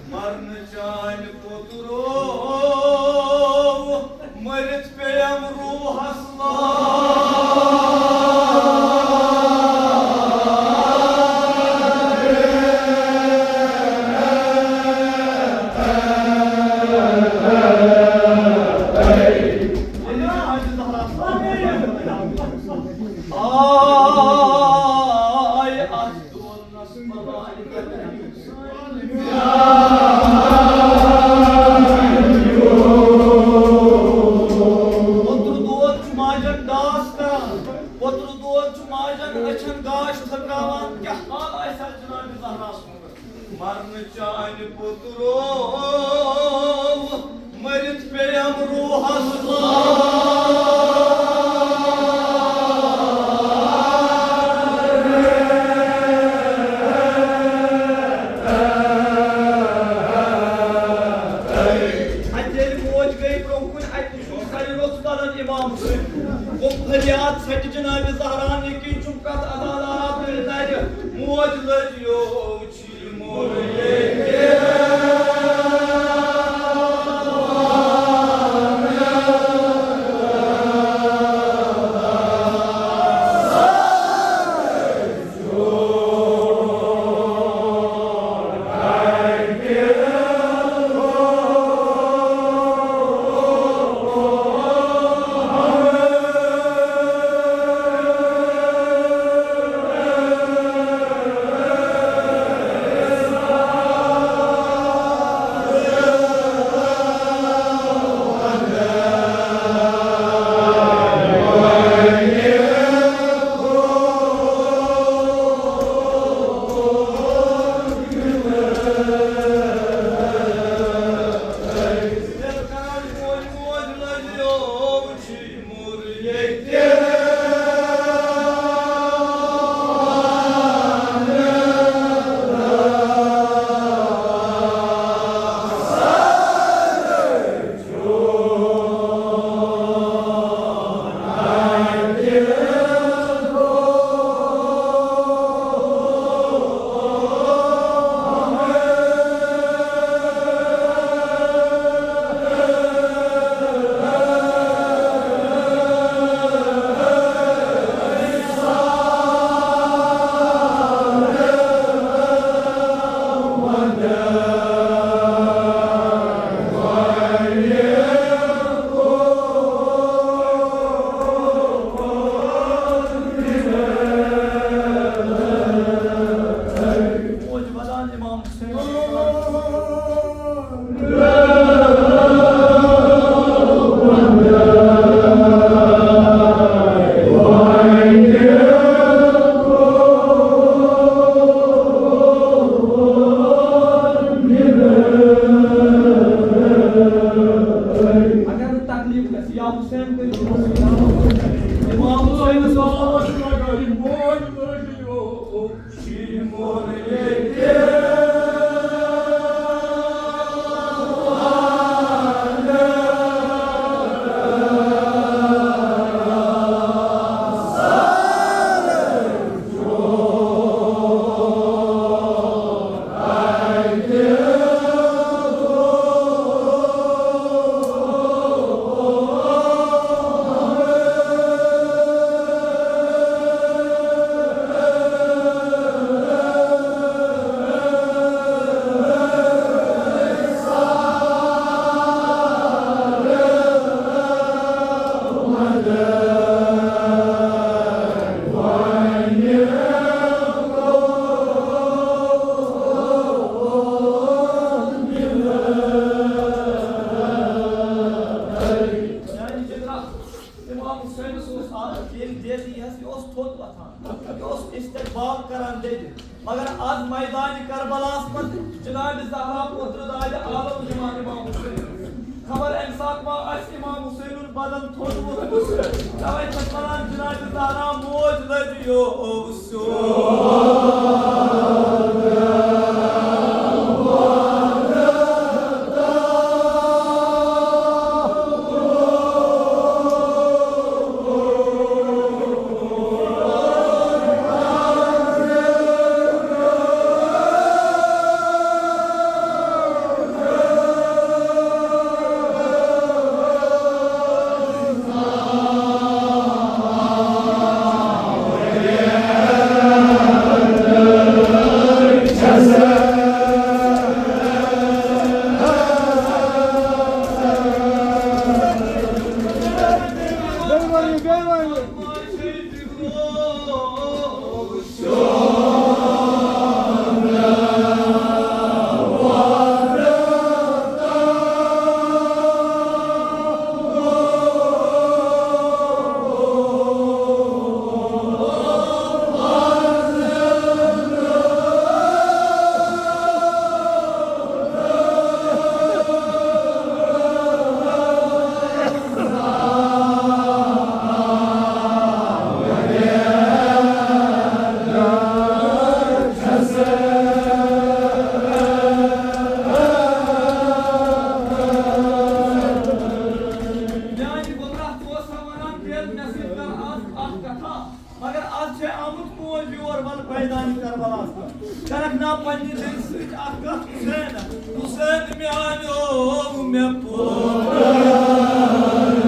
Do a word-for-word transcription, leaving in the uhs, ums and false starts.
مرنہٕ چانہِ پوٚتُرو، مٔرِتھ پیٚیم روحس لال۔ آے اتھ دونس پتہٕ۔ اوترٕ دود چھُ ماجن ڈاس کران، اوترٕ دود چھُ ماجن أچھن گاش تھٔکراوان۔ کیٛاہ حال آسہِ ہا جناب زہرا سُنٛد؟ مرنہٕ چانہِ پوٚتُرو، مٔرِتھ پیٚیم روحس لال۔ اَتہِ ییٚلہِ موج گٔے برٛونٛہہ کُن، اَتہِ وُچھُن سَرِ روٚس بَنان اِمام حُسین۔ گوٚو فریاد سَتہِ جنابِ زہرا، یقیٖن چھُم پرٛٮ۪تھ عزادارا تیٚلہِ نَرِ۔ موج لٔج یو اگر نہٕ تکلیف گژھِ، یا حسین کٔرِو، امام حسینس اوس میانہِ جگرا، امام حسینس اوس عادت، ییٚلہِ دٮ۪د یی ہس، یہِ اوس تھوٚد وۄتھان، یہِ اوس استقبال کران دٮ۪دِ۔ مگر از میدان کربلاہس منٛز جناب زہرا پوترٕ دادِ عالم جمال امام حسین۔ خبر امہِ ساتہٕ ما آسہِ امام حسینُن بدن تھوٚد ووٚتھمُت۔ توے چھس ونان جناب زہرا موج لٔج یوسُف۔ ژےٚ آمُت کوچ یور، وَلہٕ میدانِ کربلاہَس پٮ۪ٹھ۔ کرکھ نا پننہِ دِلہِ سۭتۍ اکھ کتھ حسینس؟ حسین میانیو مےٚ پوٚر۔